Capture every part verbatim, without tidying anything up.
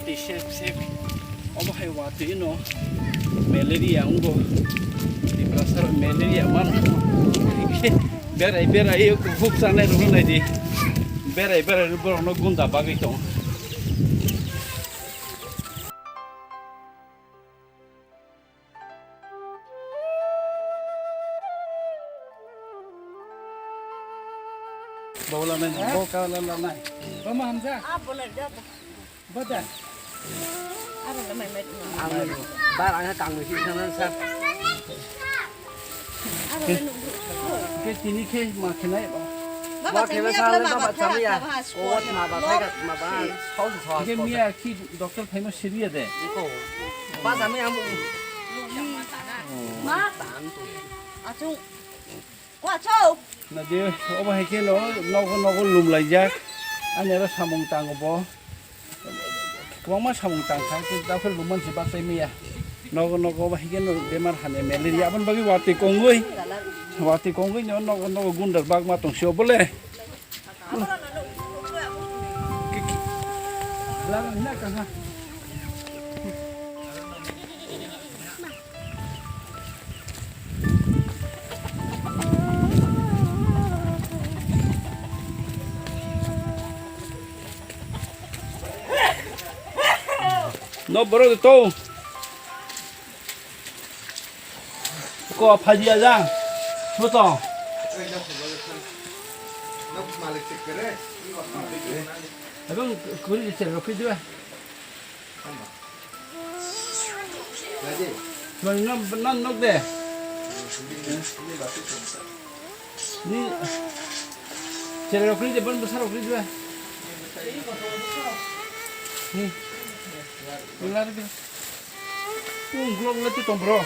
Sep sep. Obo hai watwi no malaria wngbo. Tiprasa rok malaria mano. Berai berai kuhuk chanai rok nai di. Berai berai borok no gunda bagwi tong. Bo la nai, bo ka la la nai. Bo ma hamja? Ah, bo la da. Bo da. Aro la mai mai. Ang bar ang kang si sana sa. Aro la nu. Ke tini ke ma khenai. Ba ba kena sa ba ba chami ya. O ma ba thai ka ma ba. Hau sa sa. Ke miya ki doctor phaima siriya de. Ko. Ba chami am. Ma. Achung. Ko achung. Na de obo hai ke no nogo nogo lum lai jak. Ani aro samung tango bo. Kwbangma samung tang kha, khe daphuru rwmani se bachaimaya. Nogo nogo ba hikhe no bemar hani malaria aboni bagwi watwi kongwi. Watwi kongwi no nogo nogo gundar bagma tong sio bole. No borok de to. Ko phaji aja. Mo to. Abang kuri de chero kuri de. Mani no, no nok de. Ni chera rok ni de ban bwsa rok ni de. Ni. Ni lar de. Ung glok le tu tong bro.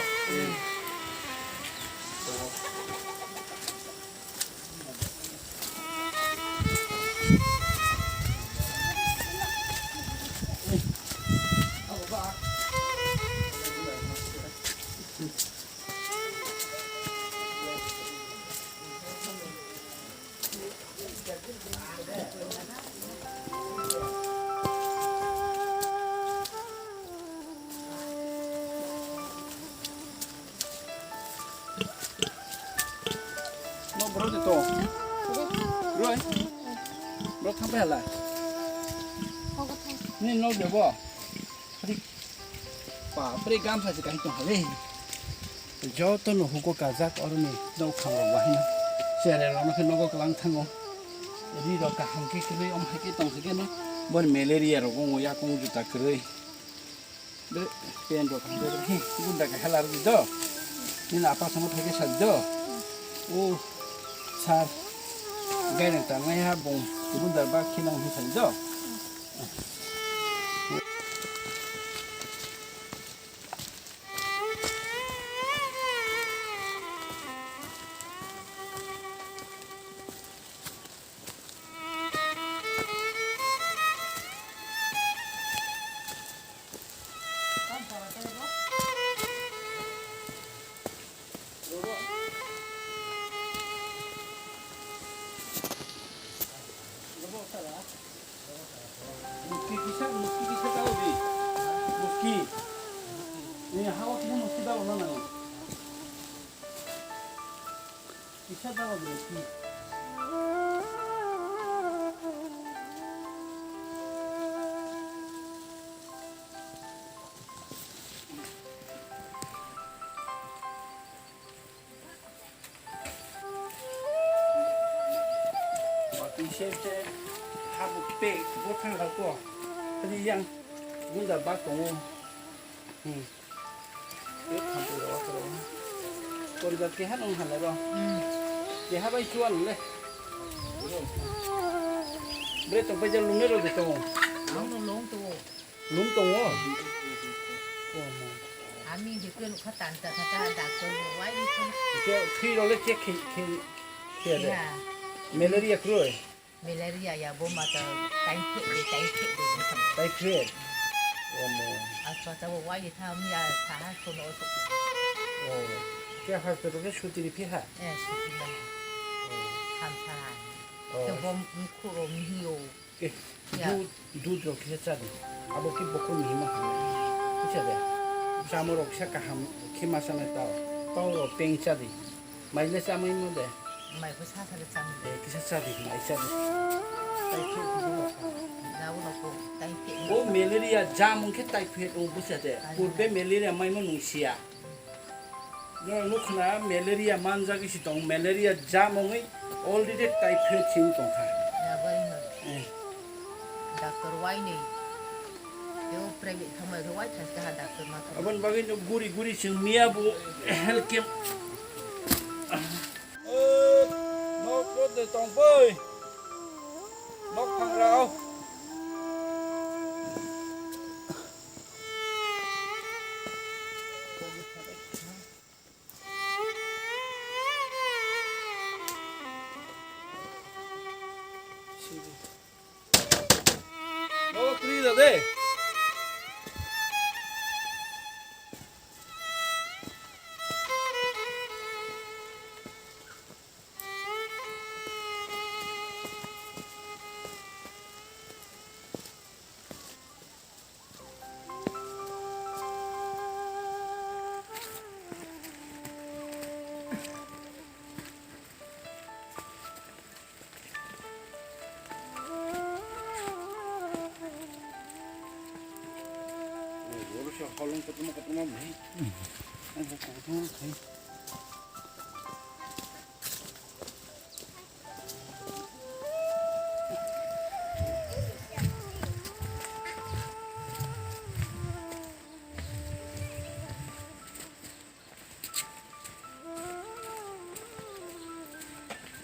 No, bro, de to. Bro, eh? Bro, thang pai hala. Ni no de bo. Hari. Pa, pre gam sa si kai to hale. Joto no huko kajak oro ni no khang rok bahino. Chere rok no khe nogo klang thango. Ri rok kaham khe kwrwi om hai khe tong khe no. Bon malaria rok ong ya kong juta kwrwi. Be, pen rok, be, hi, gunda ke halar di do. Nini apa sama thake sar do. O, sar. Gai nang tangnai ha bong, gunda ba khinang hi sar do. Muski kisa, muski kisa tao di. Muski. Ini hawa kisa muski tao mana? Kisa tao di muski. Watwi se se habuk pe bo thang hal ko. Ani yang gunda bak tongo. Hmm. Yo thampu ro ko. Poribar keha nong hala ro. Hmm. Keha bai chuan le. Bre to bai jalung ne ro de to. Ang no long to. Lum tongo? Omo. Ami hikhe nukha tanta thata doctor bo wai ni phone. Hikhe thwi role check khe, khe, khe de. Ya. Malaria kroi? Malaria ya bo mata tai khe de, tai khe de. Typhoid? Omo. Aswata bo wai ni tha mi ya tha ha kono oto. Oh. Khe hospital khe suti ri phi ha? Eh, suti na. Oh. Hamsa ha. Oh. Khe bo mkhu ro mi yo. Eh, ya. Dud, dud rok kisa chadi. Abo ki bokhorok ni hima hamya. Kisa de. Chamo rok kisa kaham khe ma sanai tao. Tao rok teng chadi. Mai le chamai mo de. Mai ko sa sa le cham. Eh, kisa chadi, mai chadi. Tai khe kisa ma sa. Na bo no ko, tai khe. O malaria jam ong khe typhoid ong busa de. Ai, purbe ai. Malaria mai mo nung sia. No, nukna malaria manjak isi tong, malaria jam ongwi already typhoid sing tongkha. Ya, bai no. Eh. Doctor wai ni. Yo private thangma khe wai thang kha doctor ma. Abon bagwi no guri guri sing miya bo health camp. Eh, nok rot de tong boi. Nok thang rao.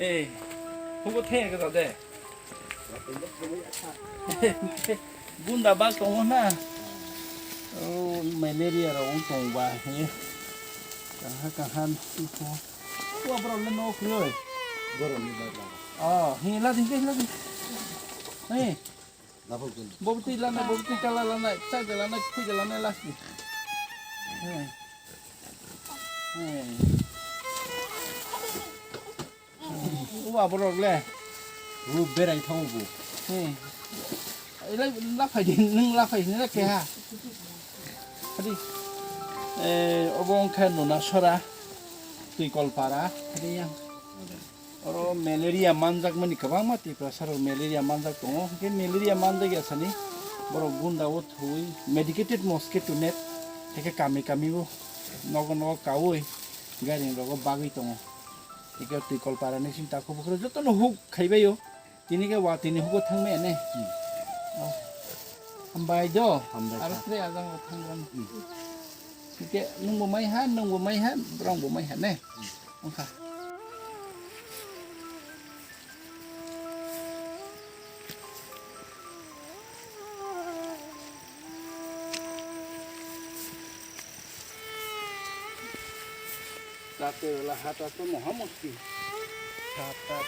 Eh, hugo theng ka de. Gunda bak tongo na. Oh, malaria rok wng tong ba he. Kaha kaha nukho. Wa bro le no khlo. Goro ni ba ba. Oh, he la din ke la din. Hey. Lapok din. Bobti lana, bobti kala lana, chai de lana, khui de lana last ni. Hey. Hey. Uwa borok le. Ru berai thango bo. Hmm. Ilai laphai di, nwng laphai hwnwi khe ha. Hadi. Eh, obo wngkha Nunasora, Twikolpara, hadi yang. Oro malaria manjakmani kwbangma Tiprasarok malaria manjak tongo. Hwnkhe malaria manjak ya sani borok gunda o thwi medicated mosquito net hwnkhe kami kami o nogo nogo kaui gairing rogo bagwi tongo. Hwnkhe Twikolpara ni simi takhuk bukhuk jotono huk khaibaio. Tini khe watwi ni hugo thangmaya ne? Hmm. Oh. Hambai do. Hambai kha. Aro tre ajang o thangrani. Hmm. Hwnkhe nwngbo maiha, nwngbo maiha, borokbo maiha ne? Hmm. Wngkha. Tate la hata to moha mushkil. Hata.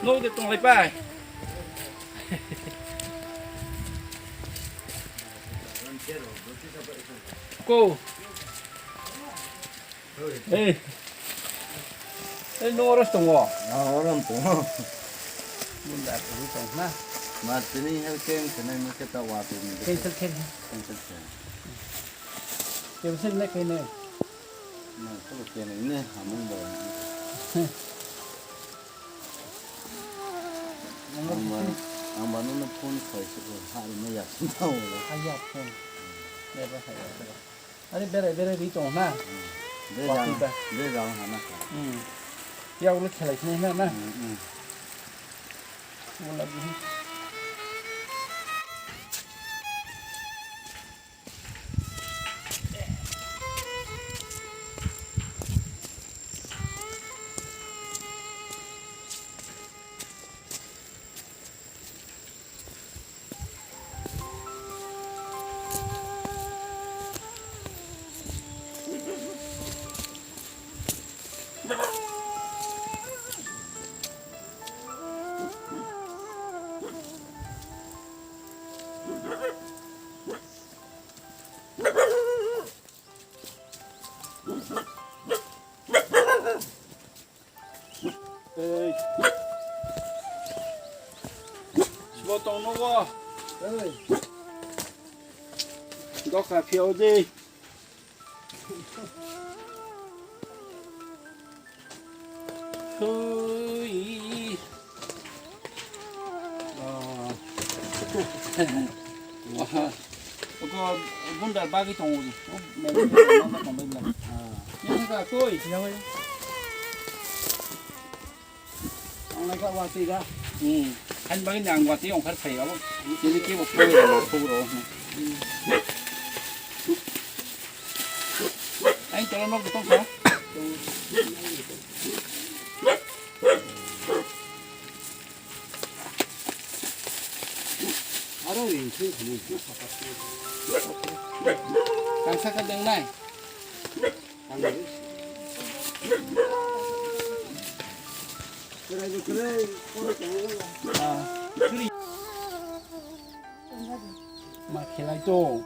Nok de tonglai pai. Ko. Ei. Ei, no oros tongo. Ah, orom tongo. Bunda tong tong na. Ma tini hel kem kenai ma keta wa tini. Cancel kem. Cancel kem. Cancel na kenai. Na, ko kenai ne hamung ba. Ang ba, ang ba no phone khai se ko ha ne ya. Ayat phone. Ya ba ha ya ba. Are berai berai ri tongo na. Bejang, bejang hana kha. Hmm. Ya ulo khelai khnai na na. Hmm, hmm. Ulo gini. Obo. Doka phiyao de. Hui. Oh. Wah. Oko gunda bagwi tongo. Mel mel tongo. Ah. Yang ka koi. Yang. Ang nai ka watwi ga. Hmm. Han bagwi nang watwi ongkhar phai abo. Ini ke bo phai ro, phai ro. Ang tolo nok tong kha. Aro ring thwi thwi. Kangsa ka deng nai. Ma khelai to.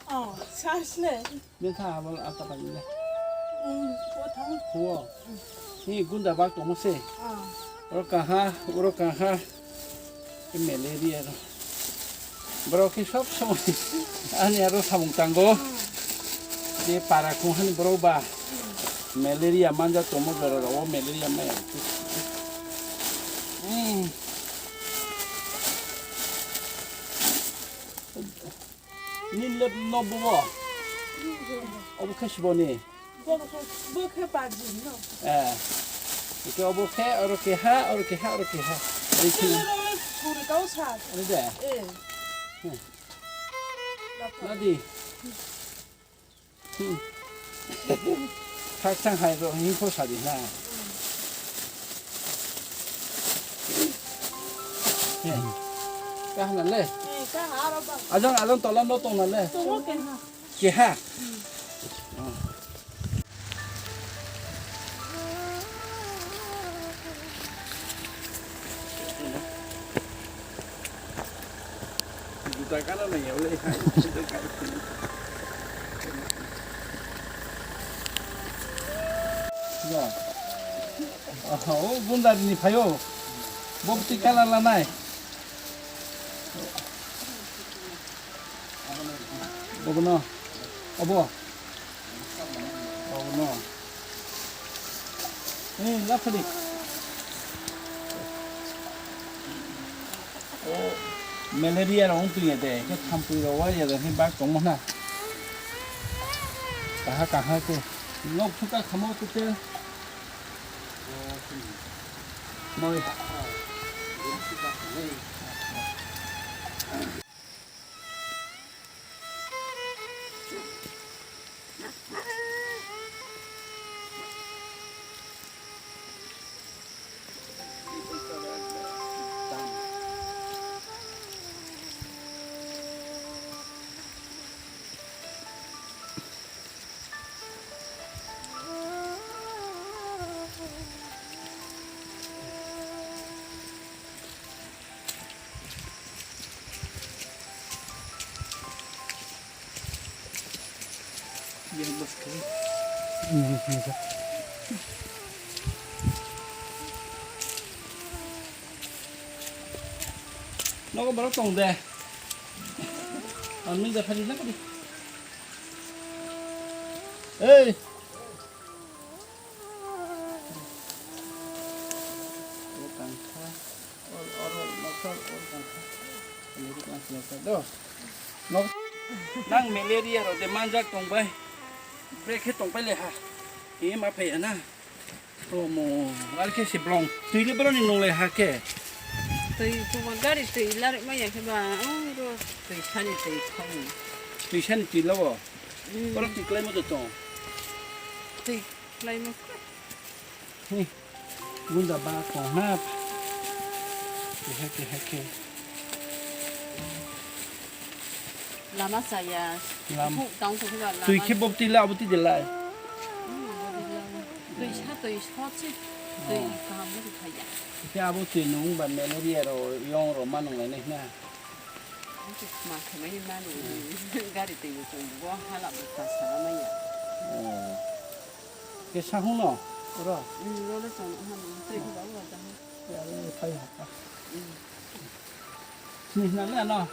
Oh, sas ne. Bini tha abol ata pani le. Hmm, po thang. Huo. Ni gunda bak tongmo se. Ah. Oro kaha, oro kaha. Ke malaria ro. Borok ke sob somoi ani aro samung tango. Je para khung hani borok ba malaria manja tomo jora ro, o malaria maya. Hmm. Nini le no bubo. Obo khe siboni. Bo khe, bo khe bajin no. Eh. Ike obo khe, oro keha, oro keha, oro keha. Oro khe. Sini no suri kau sa. Ani de. Eh. Hmm. Nadi. Hmm. Khakchang hai ro, hing pho sadi na. He. Kahana le. Eh, kaha aro ba. Ajang, ajang tola no tong na le. Tongo keha. Keha. Hmm. Oh. Juta kana nai ya, wle. Ya. Aha, o gundar ni phayo. Bok ti kala lanai. Bobono. Obo. Obono. Eh, laphadi. O malaria rok wng tong ya de, khe thampui rok wai ya de, khe bak tongma na. Kaha kaha khe. Nok thuka khamo khe. Moi. Nogo borok tong de. Ang nung de phari na kadi. Ei. O kangkha, o, oro noksa, o kangkha. Malaria kangkha noksa do. Nok-, nang malaria ro de manjak tong bai. Brekhe tong bai le ha. Ke ma phai ya na. Romo, ar khe se blong. Twi le boroni nung le ha khe. Twi chuba gari twi larik ma ya khe ba. O ro twi sani twi khong. Twi sani twi lo bo. Hmm. Borok twi klai mo do tong. Twi klai mo. He, gunda ba kong ha. Keha keha khe. Lama chaya. Lam. Huk tang khe ba lama. Twi khe bok twi la, abo twi de lai. Hmm, bok twi la. Twi sa, twi sa se. Twi kaham bo thai ya. Khe abo twi nung ba malaria ro, yong ro ma nung lai nai na. Ma khe mai ma nung. Gari twi bo chung bo hala bo ta sa ma ya. Oh. Khe sahung no? Ro. Hmm, ro le chong ha, tei ko ba wa ta. Ya, ya, ya, ya. Hmm. Sini sini le ano.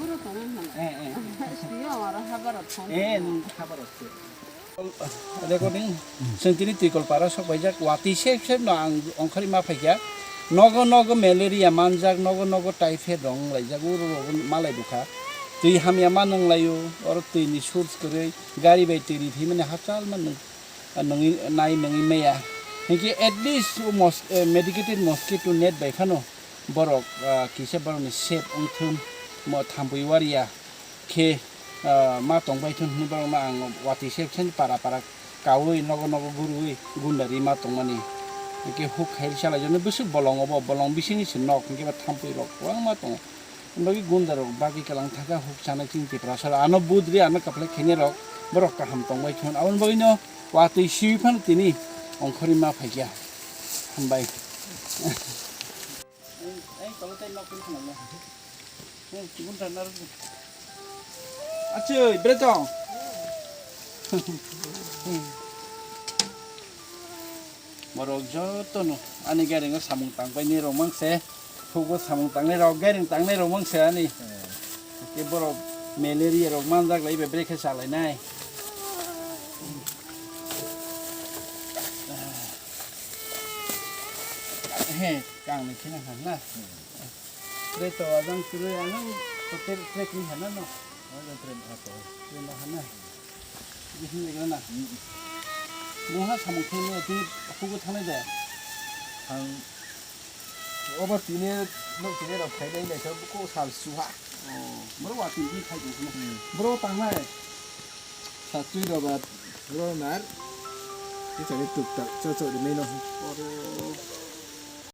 Uro tong ha. Eh, eh. Sini aro habar thong. Eh, nung habar thong. Recording, sengtini Twikol para sok paijak, watwi sep sep no ang ongkhorwi ma phaikha. Nogo nogo malaria manjak, nogo nogo typhoid rong laijak, uro rogo malai bukha. Twi hamya ma nung laio, oro twi ni source kwrwi, gari bai twi ri thwi mani hachal ma nung, nungwi nai nungwi maya. Hinkhe at least o mos-, eh, medicated mosquito net bai phano borok, ah, kisa borok ni sep wngthum, mo thampui waria. Khe, ah, ma tongbai thun hwnwi borokno ang watwi se khe para para kaui nogo nogo gurui gundari ma tongmani. Hwnkhe huk khairi salai jani bwswk bolong obo, bolong bisingni se nok, hwnkhe ba thampui rok kwbangma tongo. Aboni bagwi gunda rok bagwi kwlang thangkha huk sanai chini Tiprasa rok. Ano budri ano kwplai khainai rok borok kaham tongbai thun. Aboni bagwino watwi siui phano tini ongkhorwi ma phaikha. Hambai. Ei, ei, tolo tei nok twi khwnam ya. Ei, tibun tan nar. Achoi, bre tong. Borok jotono ani gari ngo samung tang pai ni rok mang se. Hugo samung tang ni rok, gari tang ni rok mang se ani. Ke borok malaria rok manjak lai be bre khe salai nai. He, kang ni khina han na. Tre to ajang tre ajang to tre tre kini han na no. Ajang tre na to. Tre na han na. Di hin na na. Mo ha samung khe ne ti hugo thane de. Ang oba tine no tine rok khai dai na ko sal suha. Oh, bro wa tin khai dai. Bro tang nai. Satwi roba ronar. Kita ni tuk tak cocok di meno. Oro.